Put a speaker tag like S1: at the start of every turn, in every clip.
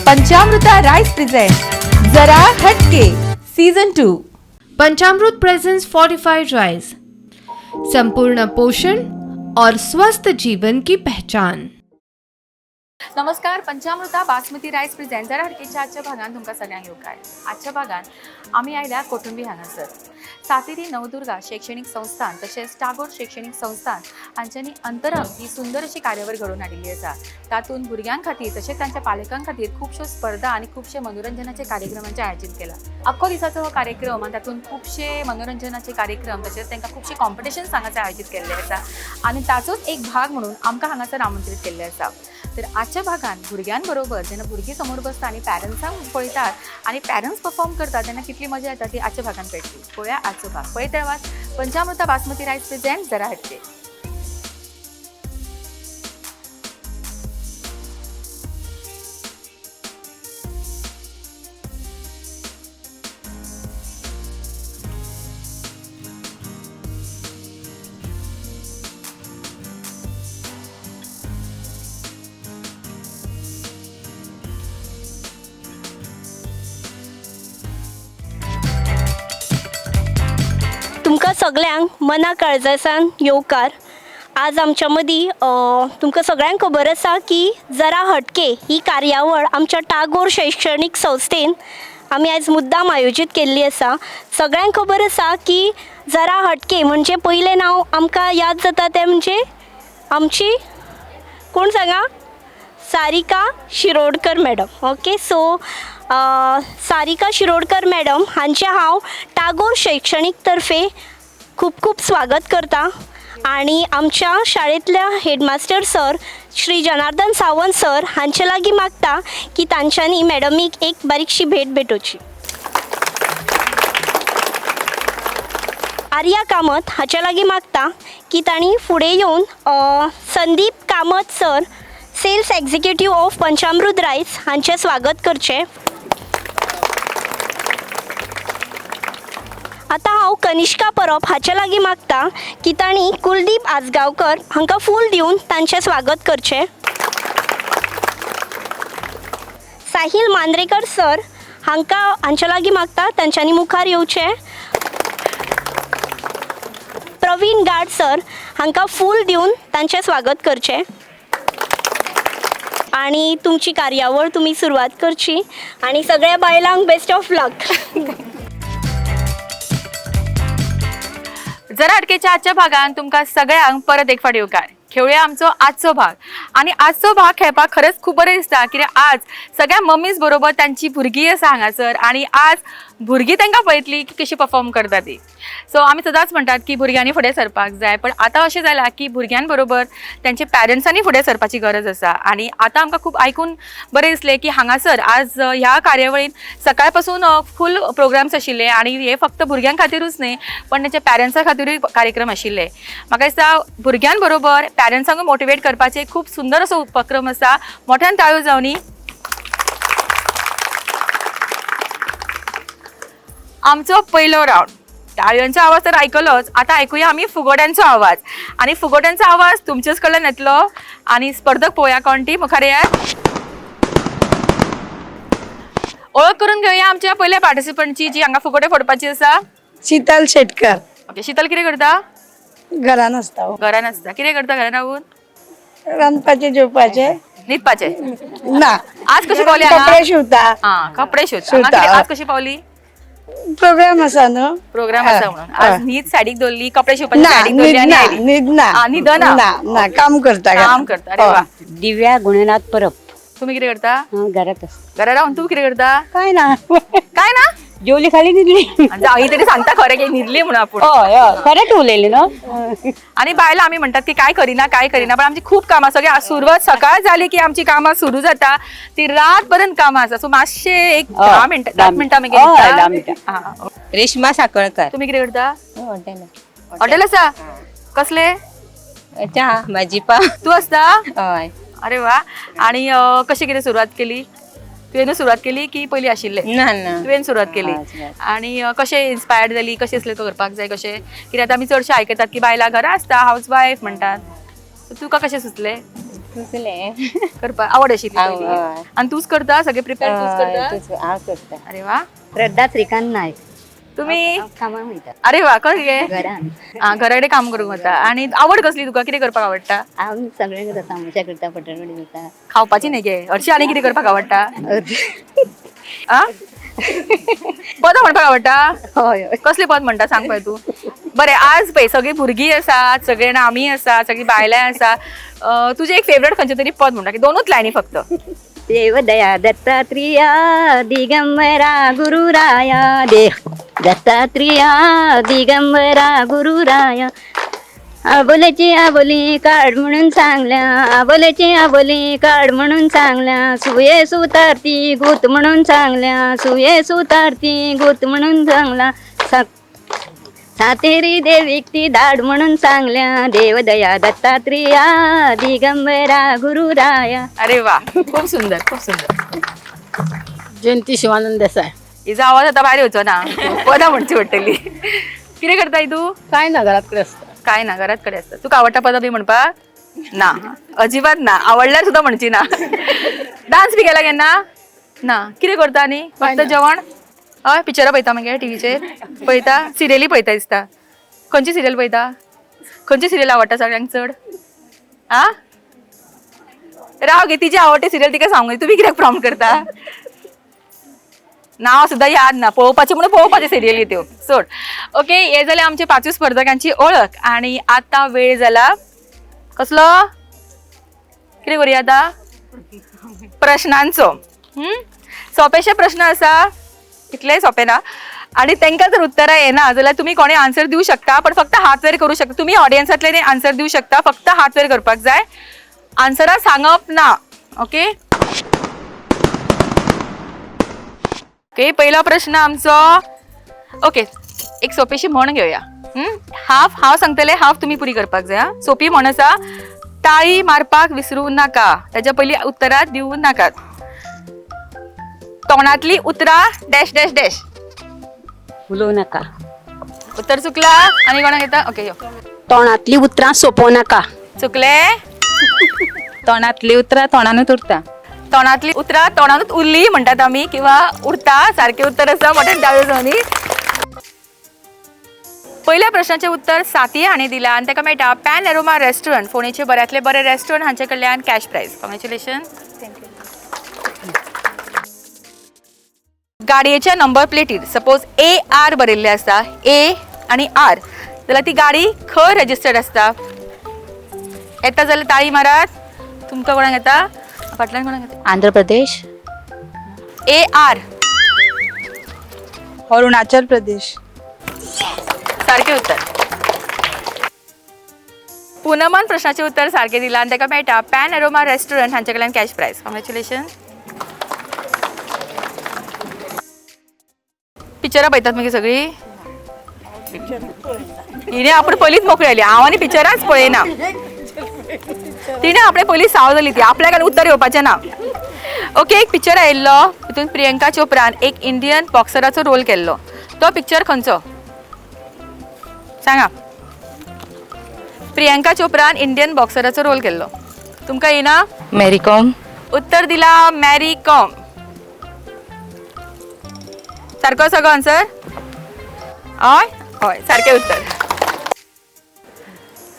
S1: Panchamruta rice present Jara Hatke season 2.
S2: Panchamrut presents fortified rice, संपूर्ण पोषण और स्वस्थ जीवन की पहचान।
S1: नमस्कार, पंचामृता बासमती रायस प्रेझेंट जरा हटकेच्या आजच्या भागान तुमकां सगळ्यांक येवकार। आजच्या भागान आमी आयल्या कोटुंबी हांगासर सातेरी नवदुर्गा शैक्षणिक संस्थान तशेंच टागोर शैक्षणिक संस्थान हांच्यांनी अंतरंग ही सुंदर अशी कार्यावळ घडोवन हाडिल्ली आसा। तातूंत भुरग्यां खातीर तशेंच तांच्या पालकां खातीर खुबश्यो स्पर्धा आनी खुबशे मनोरंजनाचे कार्यक्रमांचें आयोजन केलां। आख्खो दिसाचो हो कार्यक्रम आनी तातूंत खुबशे मनोरंजनाचे कार्यक्रम तशेंच तांकां खुबशे कॉम्पिटिशन्स हांगासर आयोजीत केल्ले आसा आनी ताचोच एक भाग म्हणून आमकां हांगासर आमंत्रीत केल्लें आसा। तर आजच्या भागान भुरग्यांबरोबर जेन्ना भुरगीं समोर बसता आनी पॅरंट्सांक पळयतात आनी पॅरंट्स परफॉर्म करतात तेन्ना कितली मजा येता ती आजच्या भागान कळटली। पळोवया आजचो भाग। पळयत रावात पंचामृता बासमती रायस प्रेझेंट जरा हटके।
S3: तुमकां सगल्यांक मना काळजासान येवकार। आज आमच्या मदीं तुमकां सगळ्यांक खबर आसा की जरा हटके ही कार्यावळ आमच्या टागोर शैक्षणीक संस्थेन आमी आयज मुद्दाम आयोजीत केल्ली आसा। सगळ्यांक खबर आसा की जरा हटके म्हणजे पयलें नांव आमकां याद जाता तें म्हणजे आमची कोण सांगा, Sarika Shirodkar madam. Okay, so Sarika Shirodkar madam हांचें हांव टागोर शैक्षणीक तर्फे खूब खूब स्वागत करता आनी आमच्या शाळेंतल्या headmaster sir Shri Janardan Sawant sir हांचे लागीं मागता की तांच्यांनी मॅडमीक एक बारीकशी भेट भेटोवची। आर्या कामत हाच्या लागीं मागता की तांणी फुडें येवन Sandeep Kamat sir, sales executive of Panchamrut rice हांचें स्वागत करचें। आतां हांव कनिष्का परब हाचे लागीं मागता की तांणी कुलदीप आजगांवकर हांकां फूल दिवन तांचें स्वागत करचें। साहील मांद्रेकर सर हांकां हांचे लागीं मागता तांच्यांनी मुखार येवचें। प्रवीण गाड सर हांकां फूल दिवन तांचें स्वागत करचें आनी तुमची कार्यावळ तुमी सुरवात करची आनी सगळ्या बायलांक बेस्ट ऑफ लक।
S1: जरा हटकेच्या आजच्या भागान तुमकां सगळ्यांक परत एक फावट येवकार। खेळुया आमचो आजचो भाग आनी आजचो भाग खेळपाक खरेंच खूब बरें दिसता कित्याक आज सगळ्या मम्मीज बरोबर तांची भुरगीं आसा हांगासर आनी आज भुरगीं तांकां पळयतली की कशी परफॉर्म करता ती। सो आमी सदांच म्हणटात की भुरग्यांनी फुडें सरपाक जाय, पण आतां अशें जालां की भुरग्यांबरोबर तांचे पॅरंट्सांनी फुडें सरपाची गरज आसा। आनी आतां आमकां खूब आयकून बरें दिसलें की हांगासर आज ह्या कार्यावळीन सकाळ पासून फूल प्रोग्राम्स आशिल्ले आनी हे फक्त भुरग्यां खातीरूच न्हय पण तांच्या पॅरंट्सां खातीरूय कार्यक्रम आशिल्ले। म्हाका दिसता भुरग्यांबरोबर पॅरंट्सांकूय मोटिवेट करपाचे खूब सुंदर असो उपक्रम आसा। मोठ्यान ताळयो जावनी। आमचो पयलो रावंड टाळयांचो आवाज तर आयकलोच, आतां आयकुया आमी फुगोट्यांचो आवाज आनी फुगोट्यांचो आवाज तुमचेच कडल्यान येतलो आनी स्पर्धक पळोवया कोण ती मुखार येयात। ओळख करून घेवया आमच्या पयल्या पार्टिसिपंटची जी हांगा फुगोटे फोडपाची आसा।
S4: शीतल शेटकर।
S1: ओके, शीतल कितें करता?
S4: घरान आसता।
S1: घरान आसता। कितें करता घरान रावून?
S4: रांदपाचें, जेवपाचें,
S1: न्हिदपाचें
S4: ना।
S1: आज कशी पावली हांगा?
S4: कपडे शिवता।
S1: आं, कपडे शिवता। आज कशी पावली?
S4: प्रोग्राम आसा न्हू,
S1: प्रोग्राम आसा म्हणून आज न्हीद साडीक दवरली, कपडे शिवपाची साडीक दवरली आनी आयली।
S4: न्हीद ना,
S1: न्हिदना
S4: ना, ना, काम करता।
S1: काम करता। अरे वा।
S5: दिव्या गुणनाथ परब।
S1: तुम्ही कितें करता?
S5: घरात आसता।
S1: घरात रावन तूं कितें करता?
S5: काय ना।
S1: काय ना?
S5: जेवली खाली न्हिदली।
S1: जाऊ ही तरी सांगता खरें की न्हिदली म्हणून आपूण।
S5: हय हय, खरेंच उलयलें न्हू।
S1: आनी बायलां आमी म्हणटात की काय करिना काय करिना, पण आमची खूब कामां सगळी सुरवात सकाळ जाली की आमची कामां सुरू जाता ती रात पर्यंत कामां आसा। सो मातशें एक 10 मिनटां, 10 मिनटां मागीर
S5: 10 मिनटां।
S6: रेश्मा साकळकर।
S1: तुमी कितें करता?
S6: हॉटेल।
S1: हॉटेल आसा? कसले?
S6: च्या भाजी पाव।
S1: तूं आसता?
S6: हय।
S1: अरे वा। आनी कशी कितें सुरवात केली तुवें? सुरवात केली की पयलीं आशिल्लें?
S6: ना ना,
S1: तुवें सुरवात केली। आनी कशें इन्स्पायर्ड जाली, कशें दिसलें तुका करपाक जाय कशें? कित्याक आतां आमी चडशें आयकतात की बायलां घरा आसता, हावज वायफ म्हणटात, तुका कशें सुचलें?
S6: सुचलें.
S1: करपाक आवड आशिल्ली
S6: आवड,
S1: पयलीं.
S6: हय.
S1: आनी तूंच करता सगळें प्रिपेर तूंच करता?
S6: तूच हांव करता.
S1: अरे वा.
S5: श्रद्धा श्रीकांत नायक.
S1: तुम्ही?
S5: हांव कामाक वयता.
S1: अरे वा, कशें गे?
S5: घरान.
S1: आं, घरा कडेन काम करूंक वता. आनी आवड कसली तुका, कितें करपाक आवडटा?
S5: हांव सगळें करता, सामोसा करता, बटाटवडे करता.
S1: खावपाची न्ही गे, हरशीं आनी कितें करपाक आवडटा? आ, पदां म्हणपाक आवडटा?
S5: हय हय.
S1: कसले पद म्हणटा सांग पळय तूं. बरें, आज पळय सगळीं भुरगीं आसात, सगळे जाण आमी आसा, सगळीं बायलां आसा, तुजें एक फेवरेट खंयचें तरी पद म्हणटा, दोनूच लायनी फक्त.
S5: देव दया दत्तात्रिया दिगंबरा गुरुराया, देव दत्तात्रिया दिगंबरा गुरुराया, आबोल्याची आबोली काढ म्हणून सांगल्या, आबोल्याची आबोली काढ म्हणून सांगल्या, सुये सुतारती गुत म्हणून सांगल्या, सुये सुतारती गुत म्हणून सांगला, सातेरी देवीक ती धाड म्हणून सांगल्या, देवदया दत्तात्रिया दिगंबरा गुरुराया.
S1: अरे वा, खूप सुंदर, खूप सुंदर.
S7: जयंती शिवानंद देसाय.
S1: हिजो आवाज आतां भायर येवचो ना, पदां म्हणची पडटली. कितें करताय तूं?
S7: काय ना, घरात कडेन आसता.
S1: काय ना, घरात कडेन आसता. तुका आवडटा पदां बी म्हणपाक? ना, अजिबात ना. आवडल्यार सुद्दां म्हणची ना. डान्स बी केला केन्ना? ना. कितें करता आनी? फक्त जेवण? हय, पिक्चरां पळयता मगे टिवीचेर पळयता? सिरियली पळयता दिसता. खंयची सिरियल पळयता? खंयची सिरियल आवडटा सगळ्यांक चड? आ, राव गे, तिची आवडटी सिरियल तिका सांगू, तुमी कित्याक प्रॉम्प्ट करता? नाव सुद्दां याद ना, पळोवपाची म्हणून पळोवपाची सिरियली त्यो सोड. ओके, हे जाले आमचे पांचूय स्पर्धकांची ओळख. आनी आतां वेळ जाला कसलो, कितें करुया आतां? प्रश्नांचो. सोंपेशे प्रश्न आसा, इतलेय सोंपे ना. आनी तांकां जर उत्तरां येना जाल्यार तुमी कोणें आन्सर दिवं शकता, पण फक्त हात वयर करूं शकता. तुमी ऑडियन्सांतल्यान आन्सर दिवं शकता, फक्त हात वयर करपाक जाय, आन्सरां सांगप ना. ओके ओके, पहिला प्रश्न आमचो. ओके, एक सोंपेशी म्हण घेवया. हाफ हांव सांगतले, हाफ तुमी पुरी करपाक जाय. आं, सोंपी म्हण आसा, ताळी मारपाक विसरूं नाका, ताच्या पयलीं उत्तरां दिवं नाकात. तोंडांतली उतरां डॅश डॅश डॅश.
S5: उलोवं नाका.
S1: उत्तर चुकला. आनी कोणाक येता? ओके, यो.
S3: तोंडांतली उतरां सोंपोवं नाका.
S1: चुकले.
S6: तोंडांतली उतरां तोंडानूच उरता.
S1: तोंडांतली उतरां तोंडानूच उरली म्हणटात आमी, किंवा उरता, सारकें उत्तर आसा. मटण डाळ न्ही. पयल्या प्रश्नाचें उत्तर सातये हांणी दिलां आनी ताका मेळटा पॅन एरोमा रेस्टॉरंट, फोंडेचे बऱ्यांतले बरे रेस्टॉरंट हांचे कडल्यान कॅश प्रायज. कॉंग्रेच्युलेशन. गाडयेच्या नंबर प्लेटीर सपोज ए आर बरयल्लें आसता, ए आनी आर, जाल्यार ती गाडी खंय रजिस्टर्ड आसता? येता जाल्यार ताळी मारात. तुमकां कोणाक येता? फाटल्यान कोणाक येता?
S5: Andhra Pradesh.
S1: A R.
S4: Arunachal Pradesh.
S1: सारकें उत्तर. पुनमान प्रश्नाचें उत्तर सारकें दिलां आनी ताका मेळटा पॅन एरोमा रेस्टॉरंट हांचे कडल्यान कॅश प्रायज. कॉंग्रेच्युलेशन. पिक्चरां पळयतात मागीर सगळीं? हिणें आपूण पयलींच मोकळी आली, हांव आनी पिक्चरांच पळयना. तिणें आपणें पयलीं साव जाली ती, आपल्याक आनी उत्तर येवपाचें ना. ओके, एक पिक्चर आयिल्लो तितून प्रियंका चोप्रान एक इंडियन बॉक्सराचो रोल केल्लो, तो पिक्चर खंयचो सांगा? प्रियंका चोप्रान इंडियन बॉक्सराचो रोल केल्लो, तुमकां येना?
S6: मॅरी कॉम.
S1: उत्तर दिला मॅरी कॉम. सारको आसा गो आन्सर? हय हय, सारकें उत्तर.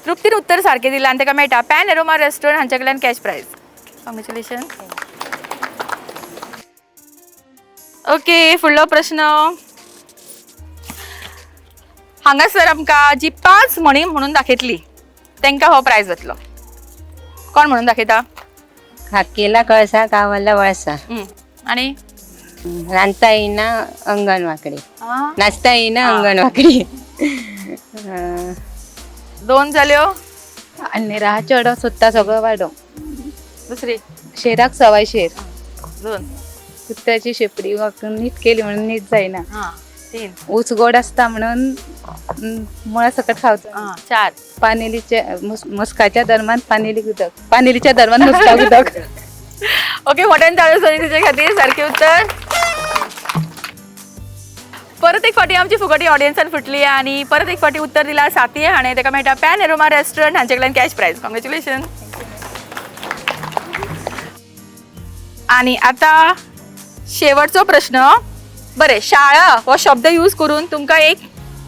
S1: तृप्तीन उत्तर सारकें दिलां आनी ताका मेळटा पॅन एरोमा रेस्टॉरंट हांचे कडल्यान कॅश प्रायज. कॉंग्रेच्युलेशन. ओके, फुडलो प्रश्न. हांगासर आमकां जी 5 म्हणी म्हणून दाखयतली तांकां हो प्रायज वतलो. कोण म्हणून दाखयता?
S6: खाकेला कळसा गावाला वळसा.
S1: आनी
S6: रांदता येईना अंगण वाकडे, नाचता येईना अंगण वाकडे.
S1: 2 जाल्यो.
S6: आनी राहा चेडो सोदता सगळो वाडो.
S1: दुसरी.
S6: शेराक सवाय शेर.
S1: 2.
S6: कुत्र्याची शेपडी वाकून नीट केली म्हणून नीट जायना.
S1: 3.
S6: ऊस गोड असता म्हणून मुळा सकट खावचो.
S1: 4.
S6: पानेलीच्या मुस्काच्या दरम्यान पानेली उदक, पानेलीच्या दरम्यान मुस्का उदक.
S1: ओके, मोठ्यान ताळयो जाली तिचे खातीर. सारकें उत्तर. परत एक फावटी आमची फुगटी ऑडियन्सान फुटली आनी परत एक फावटी उत्तर दिला सातये हाणें, ताका मेळटा पॅन एरोमा रेस्टॉरंट हांचे कडल्यान कॅश प्रायज. कॉंग्रेच्युलेशन. आणि आता शेवटचो प्रश्न. बरें, शाळा हो शब्द यूज करून तुमकां एक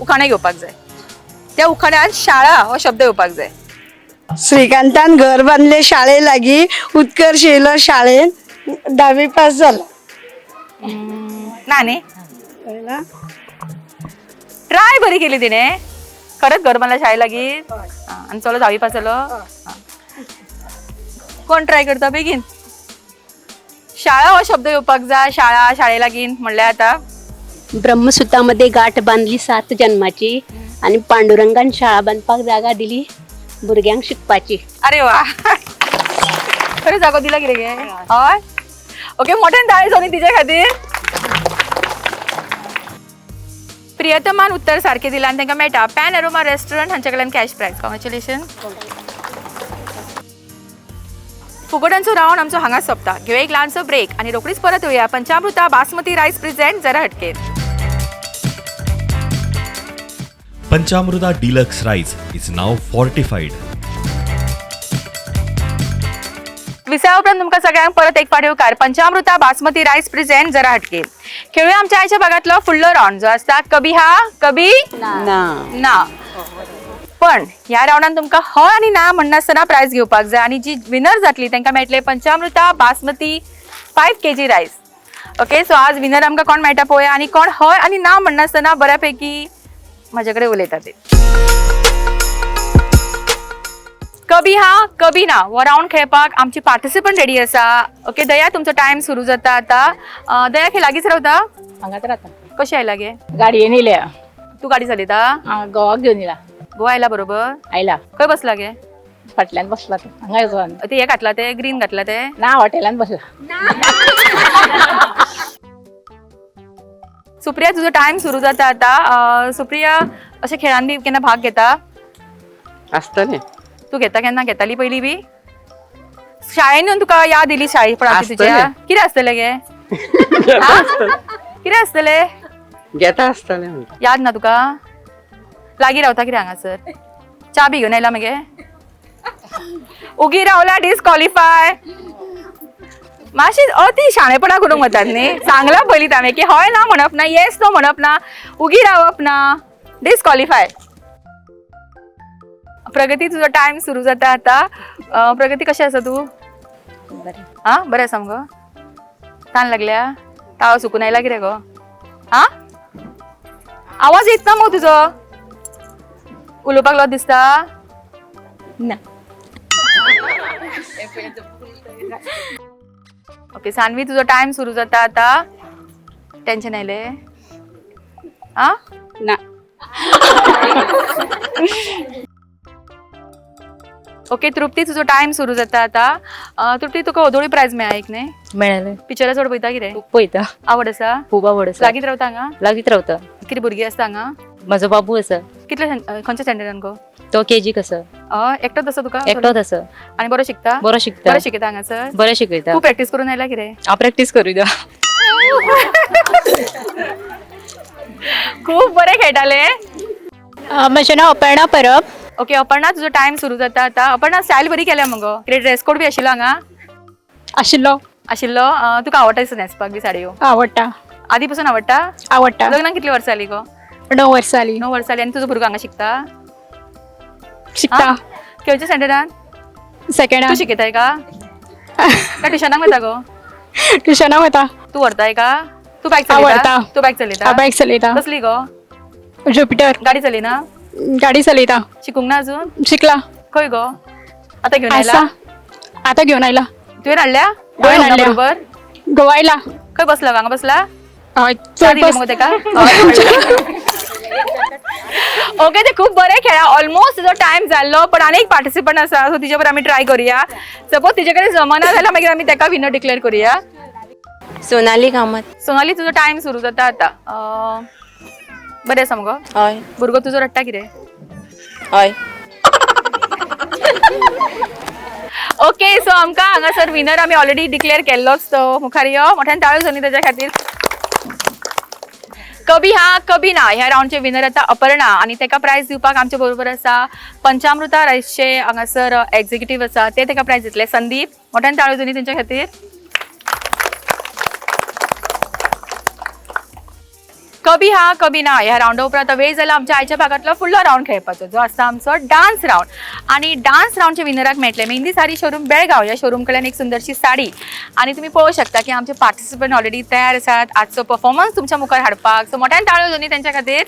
S1: उखाणें घेवपाक जाय. त्या उखाण्यान शाळा हो शब्द येवपाक जाय.
S4: श्रीकांतान घर बांदले शाळे लागी, उत्कर्ष येयलो शाळेन, धावी पास जालो.
S1: ना न्ही?
S4: कळ्ळा?
S1: ट्राय बरी केली तिने. खरंच घर बांदला शाळे लागीं आनी चलो धावी पास जालो. कोण ट्राय करता बेगीन? शाळा हो शब्द येवपाक जाय. शाळा, शाळे लागीं म्हणल्यार आता
S3: ब्रह्मसुतामध्ये गाठ बांदली 7 जन्माची आणि पांडुरंगान शाळा बांदपाक जागा दिली भुरग्यांक शिकपाची.
S1: अरे वा, खरें जागो दिला कितें गे? हय, ओके, मोठ्यान ताळी जावनी तिच्या खातीर. प्रियतमान उत्तर सारकें दिलां आनी तांकां मेळटा पॅन अरोमा रेस्टॉरंट हांच्या कडल्यान कॅश प्रायज. कॉंग्रेच्युलेशन. फुगोट्यांचो रावंड आमचो हांगाच सोंपता. घेवया एक ल्हानसो ब्रेक आनी रोखडीच परत येवया. पंचामृता बासमती रायस प्रेझेंट जरा हटके.
S8: Panchamruta deluxe rice is now fortified.
S1: विसरा उपरांत तुमकां सगळ्यांक परत एक फावट येवकार. पंचामृता बासमती रायस प्रेझेंट जरा हटके. खेळूया आमच्या आयच्या भागातलो फुडलो रावंड जो आसता कभी हा कभी
S7: ना.
S1: ना. पण ह्या रावंडान तुमकां हय आनी ना म्हणनासतना प्रायज घेवपाक जाय आनी जी विनर जातली तांकां मेळटले Panchamruta basmati 5 KG rice. Okay, so आज विनर आमकां कोण मेळटा पळोवया आनी कोण हय आनी ना म्हणनासतना बऱ्यापैकी म्हजे कडेन उलयता ते. कभी हा कभी ना हो रावंड खेळपाक आमची पार्टिसिपंट रेडी आसा. ओके दया, तुमचो टायम सुरू जाता आता. दया, खंय लागींच रावता?
S7: हांगाच राहता.
S1: कशें आयला गे?
S7: गाडयेन येयल्या.
S1: तूं गाडी चलयता?
S7: आं, घोवाक घेवन येयला.
S1: गोवा आयला बरोबर?
S7: आयला.
S1: खंय बसला गे?
S7: फाटल्यान बसला तो, हांगा येवन.
S1: ते हे घातला, ते ग्रीन घातला ते?
S7: ना, हॉटेलान बसला.
S1: सुप्रिया, तुझो टायम सुरू जाता आता. सुप्रिया, अशे खेळान बी केन्ना भाग घेता?
S6: आसतलें.
S1: तूं घेता केन्ना? घेताली पयलीं बी? शाळेन येवन तुका याद येयली शाळेपणाची तुज्या?
S6: आसतलें.
S1: कितें आसतलें गे? कितें आसतलें?
S6: घेता आसतलें म्हणटा.
S1: याद ना तुका? लागीं रावता कितें हांगासर? च्या बी घेवन आयला मगे? उगी रावला डिस्कॉलिफाय. मातशी अती शाणेपणा करूंक वतात न्ही. सांगलां पयलीं हांवें की हय ना म्हणप ना, येस नो म्हणप ना, उगी रावप ना, डिस्कॉलिफाय. प्रगती, तुजो टायम सुरू जाता आता. प्रगती, कशें आसा तूं?
S5: बरें.
S1: आं, बरें आसा मगो? तान लागल्या? ताळो सुकून आयला कितें गो? आं, आवाज येत ना मगो तुजो. उलोवपाक लज दिसता?
S5: ना.
S1: ओके सानवी, तुजो टायम सुरू जाता आता. टेन्शन आयलें? आं?
S7: ना.
S1: ओके तृप्ती, तुजो टायम सुरू जाता आता. तृप्ती, तुका ओदोळी प्रायज मेळ्ळा एक न्ही?
S9: मेळ्ळें.
S1: पिक्चरां चड पळयता कितें?
S9: खूब पळयता.
S1: आवड आसा?
S9: खूब आवड आसा.
S1: लागींच रावता हांगा?
S9: लागींच रावता.
S1: कितें भुरगीं आसता हांगा?
S9: म्हजो बाबू आसा.
S1: कितले खंयच्या स्टँडर्डान गो?
S9: तो केजीक आसा.
S1: एकटोच आसा तुका?
S9: एकटोच आसा.
S1: आनी बरो शिकता?
S9: बरो शिकता.
S1: बरो शिकयता हांगासर?
S9: बरें शिकयता.
S1: तूं प्रॅक्टीस करून आयला कितें?
S9: हांव प्रॅक्टीस करूया.
S1: खूब बरें खेळटाले.
S3: म्हजें नांव अपर्णा परब.
S1: ओके अपर्णा, तुजो टायम सुरू जाता आता. अपर्णा, स्टायल बरी केल्या मगो. कितें ड्रेस कोड बी आशिल्लो हांगा?
S7: आशिल्लो.
S1: आशिल्लो. तुका आवडटा दिसता न्हेसपाक बी साडयो?
S7: आवडटा.
S1: आदी पासून आवडटा?
S7: आवडटा.
S1: लग्नाक कितली वर्सां जाली गो?
S7: 9 वर्सां जाली.
S1: 9 वर्सां जाली. आनी तुजो भुरगो हांगा शिकता?
S7: शिकता.
S1: खंयच्या स्टँडर्डान?
S7: सेकंडान.
S1: तूं शिकयताय का काय ट्युशनाक वता गो?
S7: ट्युशनाक वता.
S1: तूं व्हरताय का? तूं बायक चलयता?
S7: आवडटा.
S1: तूं बायक चलयता?
S7: बायक चलयता.
S1: कसली गो?
S7: ज्युपिटर.
S1: गाडी चलयना?
S7: गाडी चलयता.
S1: शिकूंक ना अजून?
S7: शिकला.
S1: खंय गो? आतां घेवन आयला?
S7: आसा, आतां घेवन आयला.
S1: तुवें हाडल्या?
S7: हांवें हाडल्या.
S1: बरोबर.
S7: गोवा आयला.
S1: खंय बसला? हांगा बसला?
S7: हय.
S1: च्या दिली मगो तेका? ओके, ते खूब बरें खेळा. ऑलमोस्ट तिजो टायम जाल्लो, पण आनी एक पार्टिसिपंट आसा, सो तिजे बरोबर आमी ट्राय करूया. सपोज तिजे कडेन जमना जाल्यार मागीर आमी तेका विनर डिक्लेअर करूया.
S6: सोनाली कामत.
S1: सोनाली, तुजो टायम सुरू जाता आता. बरें आसा मगो?
S6: हय.
S1: भुरगो तुजो रडटा कितें?
S6: हय.
S1: ओके, सो आमकां हांगासर विनर आमी ऑलरेडी डिक्लेअर केल्लोच. तो मुखार यो, मोठ्यान ताळयो जावनी तेज्या खातीर. कभी हा कभी ना ह्या रावंडचे विनर आता अपर्णा आनी तेका प्रायज दिवपाक आमचे बरोबर आसा पंचामृता रायसचे हांगासर एक्झिक्युटीव आसा, ते तेका प्रायज दितले. संदीप, मोठ्यान ताळयो जावनी तेंच्या खातीर. कभी हा कभी ना ह्या रावंडा उपरांत वेळ जाला आमच्या आयच्या भागांतलो फुडलो रावंड खेळपाचो, जो आसा आमचो डान्स रावंड. आनी डान्स रावंडच्या विनराक मेळटले मेहंदी साडी शोरूम बेळगांव ह्या शोरूम कडल्यान एक सुंदरशी साडी. आनी तुमी पळोवंक शकता की आमचे पार्टिसिपंट ऑलरेडी तयार आसात आजचो परफॉर्मन्स तुमच्या मुखार हाडपाक. सो मोठ्यान टाळयो दोनी तेंच्या खातीर.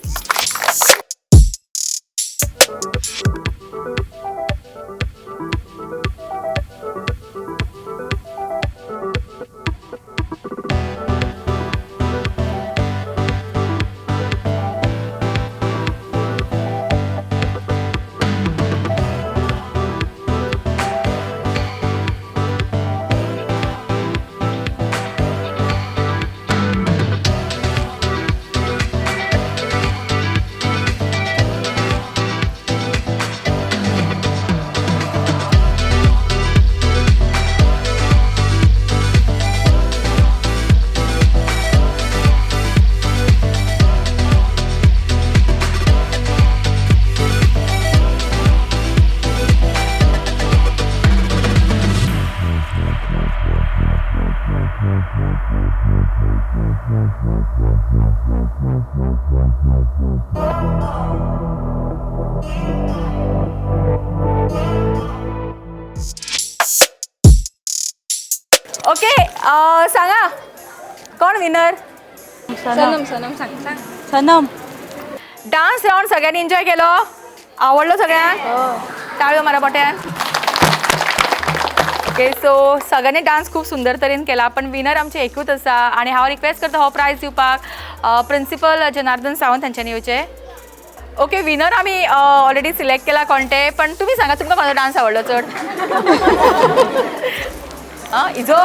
S1: ओके, सांगा कोण विनर?
S7: सनम. सनम सांग. सनम.
S1: डान्स रावंड सगळ्यांनी एन्जॉय केलो? आवडलो सगळ्यांक? टाळयो मारा मोठ्यान. ओके, सो सगळ्यांनी डान्स खूब सुंदर तरेन केला, पण विनर आमचे एकूच आसा. आनी हांव रिक्वेस्ट करता हो प्रायज दिवपाक प्रिंसिपल जनार्दन सावंत हांच्यांनी येवचे. ओके, विनर आमी ऑलरेडी सिलेक्ट केला कोण ते, पण तुमी सांगा तुमकां कोणाचो डान्स आवडलो चड? आं, इजो?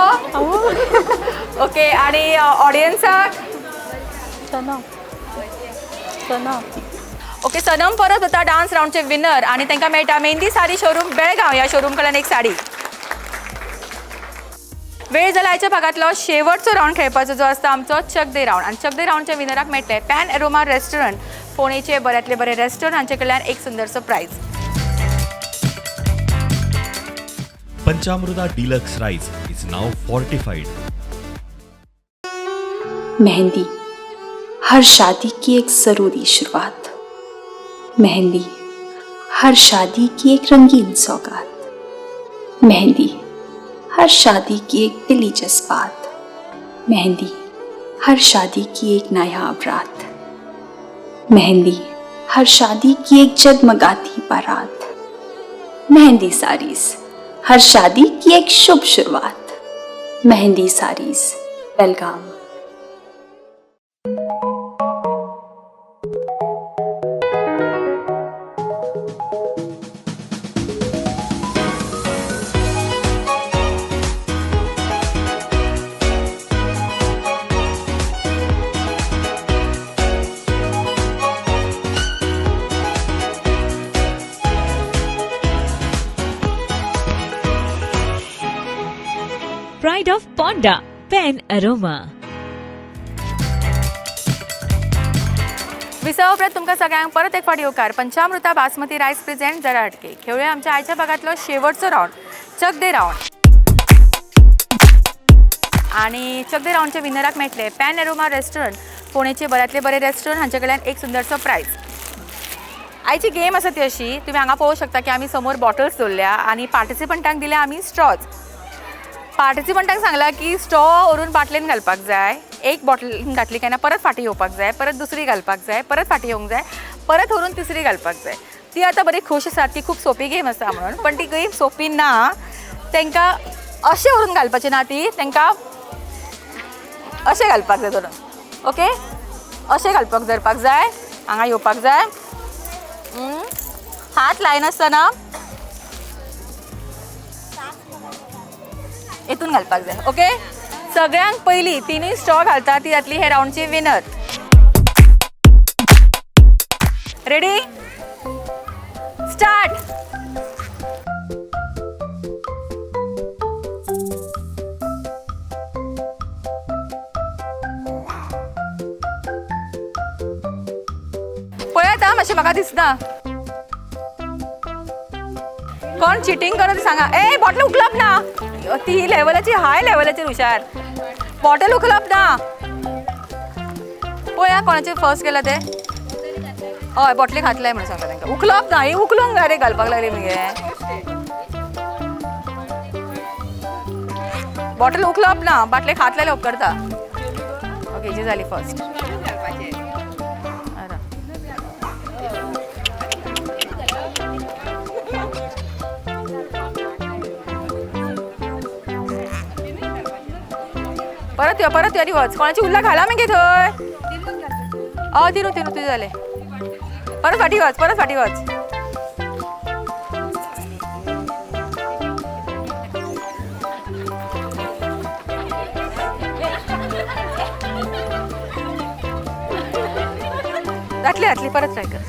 S1: ओके, आनी ऑडियन्साक?
S7: सनम. सनम.
S1: ओके, सनम परत जाता डान्स रावंडचे विनर आनी तांकां मेळटा मेहंदी साडी शोरूम बेळगांव ह्या शोरूम कडल्यान एक साडी. वेळ जाला आयच्या भागांतलो शेवटचो रावंड खेळपाचो, जो आसता आमचो चक दे रावंड. आनी चक दे रावंडच्या विनराक मेळटले पॅन एरोमा रेस्टॉरंट फोंडेचे बऱ्यांतले बरे रेस्टॉरंट हांचे कडल्यान एक सुंदरसो prize.
S8: Panchamruta deluxe rice is now fortified.
S10: Mehndi हर शादी की एक ज़रूरी शुरुआत, मेहंदी हर शादी की एक रंगीन सौगात, मेहंदी हर शादी की एक दिली जज्बात, मेहंदी हर शादी की एक नायाब रात, मेहंदी हर शादी की एक जगमगाती बारात, मेहंदी साड़ीज हर शादी की एक शुभ शुरुआत, Mehndi saris Belgaum.
S11: Pride of Ponda, Pen Aroma.
S1: विसव उपरांत तुमकां सगळ्यांक परत एक फावट येवकार. पंचामृता बासमती रायस प्रेझेंट जरा हटके खेळूया आमच्या आयच्या भागांतलो शेवटचो रावंड, चक दे रावंड. आनी चक दे रावंडच्या विनराक मेळटले पॅन एरोमा रेस्टॉरंट फोंडेचे बऱ्यांतले बरे रेस्टॉरंट हांचे कडल्यान एक सुंदरसो प्रायज. आयची गेम आसा ती अशी, तुमी हांगा पळोवंक शकता की आमी समोर बॉटल्स दवरल्या आनी पार्टिसिपंटांक दिल्या आमी स्ट्रॉज. पार्टिसिपंटांक सांगला की स्ट्रॉ व्हरून बाटलेन घालपाक जाय, एक बॉटल घातली काय ना परत फाटीं येवपाक जाय, परत दुसरी घालपाक जाय, परत फाटीं येवंक जाय, परत व्हरून तिसरी घालपाक जाय. ती आतां बरी खूश आसात की खूब सोंपी गेम आसा म्हणून, पण ती गेम सोंपी ना. तांकां अशें व्हरून घालपाची ना, ती तांकां अशें घालपाक जाय धरून. ओके, अशें घालपाक धरपाक जाय, हांगा येवपाक जाय, हात लायनासतना हितून घालपाक जाय. ओके, सगळ्यांक पयलीं तिनूय स्ट्रॉ घालता ती जातली हे रावंडची विनर. Ready, start. पळयात आं, मातशें म्हाका दिसना कोण चिटींग करत सांगा. ए, बॉटल उखलप ना, ती लेवलाची हाय लेवलाचेर हुशार. बॉटल उखलप ना, पळया कोणाचे फर्स्ट गेला ते. हय बॉटले घातले म्हणून सांगता तांकां. उखलप ना, ही उखलूंक जाय रे, घालपाक लागली मगे. बॉटल उखलप ना, बाटले खातले उपकरता. ओके जी जाली फर्स्ट. परत यो, परत यो आनी वच. कोणाची उल्ला घाला मगे थंय. हय तिनू तिनू तुजें जालें. परत फाटी वच, परत फाटी वच. जातली जातली, परत ट्राय कर.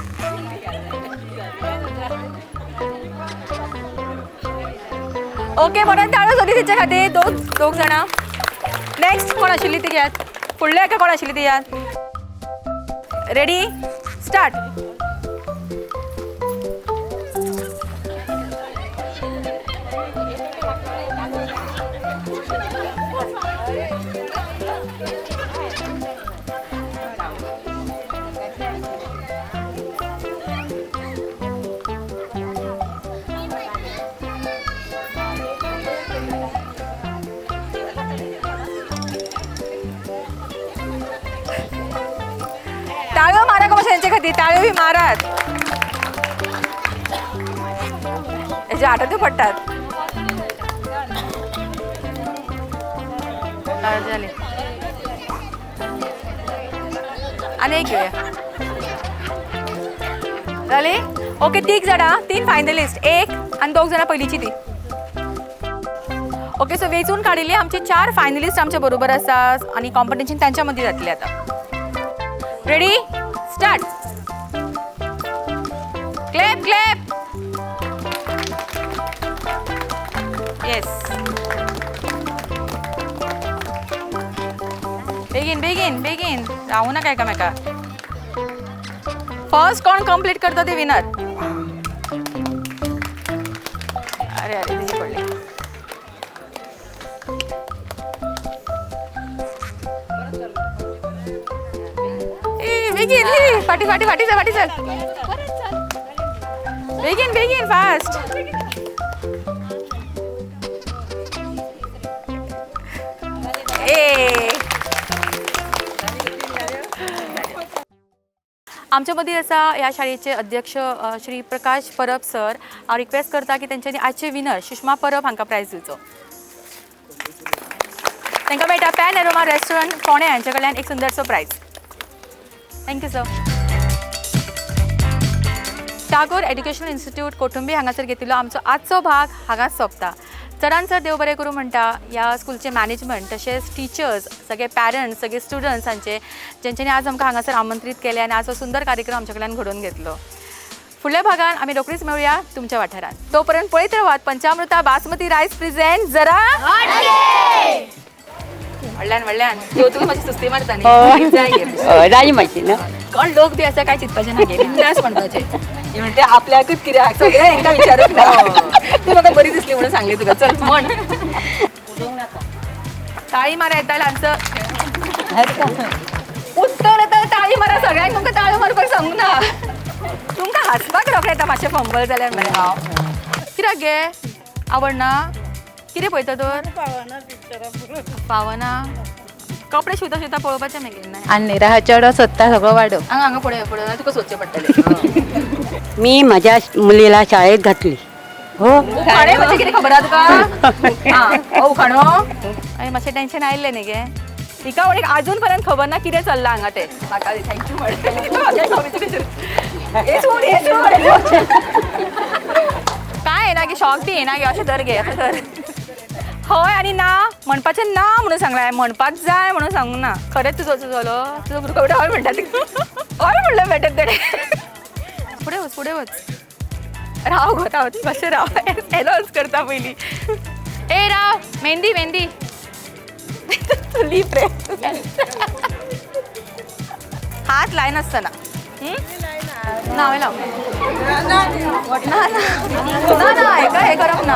S1: ओके म्हणून ताळो सोदी तिच्या खातीर. दोग दोग जाणां. नेक्स्ट कोण आशिल्ली ती घेयात. फुडल्या एका कोण आशिल्ली ती घेयात. Ready start. टाळयो मारा गो मातशें तेंचे खातीर, टाळयो बी मारात. हेजे आठवते पडटात. जालें आनी एक घेवया. जाली. ओके तीग जाणां, 3 फायनलिस्ट, एक आनी 2 जाणां पयलींची ती. ओके सो वेंचून काडिल्ले आमचे 4 फायनलिस्ट आमचे बरोबर आसा आनी कॉम्पिटिशन तांच्या मदीं जातलें आतां. Ready start. Clap clap. Yes बेगीन बेगीन बेगीन, रावूं नाका एकामेका. फर्स्ट कोण कंप्लीट करता ते विनर. अरे अरे तिची पडली. बेगीन फाटी फाटी फाटी चल, फाटी चल, बेगीन बेगीन फास्ट. ए आमच्या मदीं आसा ह्या शाळेचे अध्यक्ष श्री प्रकाश परब सर. हांव रिक्वेस्ट करता की तेंच्यांनी आजचे विनर सुषमा परब हांकां प्रायज दिवचो. तांकां मेळटा पॅन एरोमा रेस्टॉरंट फोंडें हांचे कडल्यान एक सुंदरसो prize. Thank you sir. Tagore educational institute Kothumbi हांगासर घेतिल्लो आमचो आजचो भाग हांगाच सोंपता. चडान चड देव बरें करूं म्हणटा ह्या स्कुलचें मॅनेजमेंट तशेंच टिचर्स, सगळे पॅरंट्स, सगळे स्टुडंट्स हांचे जेंच्यांनी आज आमकां हांगासर आमंत्रीत केलें आनी आज हो सुंदर कार्यक्रम आमच्या कडल्यान घडोवन घेतलो. फुडल्या भागान आमी रोखडीच मेळुया तुमच्या वाठारांत. तो पर्यंत पळयत रावात पंचामृता बासमती रायस प्रेझेंट जरा व्हडल्यान व्हडल्यान. तुका मातशी सुस्ती मारता न्ही.
S6: जाय मातशी न्हू.
S1: कोण लोक बी आसा काय चिंतपाचें ना गे, बिंदास म्हणपाचें. म्हणटे आपल्याकूच कित्याक सगळें हेंकां विचारूंक ना. तूं म्हाका बरी दिसली म्हणून सांगली तुका. चल म्हण. ताळी मारा येता ल्हानसो उत्तर येता, ताळी मारा सगळ्यांक. तुमकां ताळयो मारपाक सांगूंक ना, तुमकां हांसपाक रोखडें येता मातशें फंबल जाल्यार मरे. हांव कित्याक गे आवडना? कितें पळयता तर? पावना. कपडे शिवता शिवता पळोवपाचें मागीर.
S6: आनी राहा चेडो सोदता सगळो वाडो.
S1: हांगा हांगा फुडें फुडें तुका सोदचें पडटलें.
S6: मी म्हज्या मुलीला शाळेत घातली. हो
S1: उखाणे म्हणजे कितें खबर आहा तुका? आं उखाणो. आनी मातशें टेन्शन आयिल्लें न्ही गे. हिका वडीक आजून पर्यंत खबर ना कितें चल्लां हांगा तें. म्हाका thank you म्हणलें. काय येना गे, शॉक बी येना गे. अशें धर गे, अशें धर. हय आनी ना म्हणपाचें ना म्हणून सांगलां, म्हणपाक जाय म्हणून सांगूंक ना. खरेंच तुजो तुजो तुजो भुरगो हय म्हणटा. हय म्हणलें बेटर तेणें. फुडें वच, फुडें वच. राव गो राव, मातशें राव, एनावन्स करता पयलीं. ए राव, मेहंदी मेहंदी लीप रे. हात लायनासतना. ना हांवें लावंक ना. ना ना हेका हें करप ना,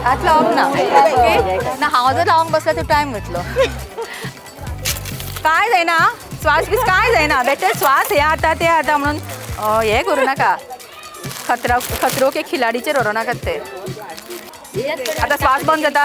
S1: हात लावप ना. ओके ना, हांव जर लावंक बसल्यार तो टायम वयतलो. काय जायना, श्वास बीस काय जायना बेटे, श्वास हे आता ते आता म्हणून हे करू नाका. खतरा खतरो के खिलाडीचेर व्हरूं नाकात ते. आता श्वास बंद जाता.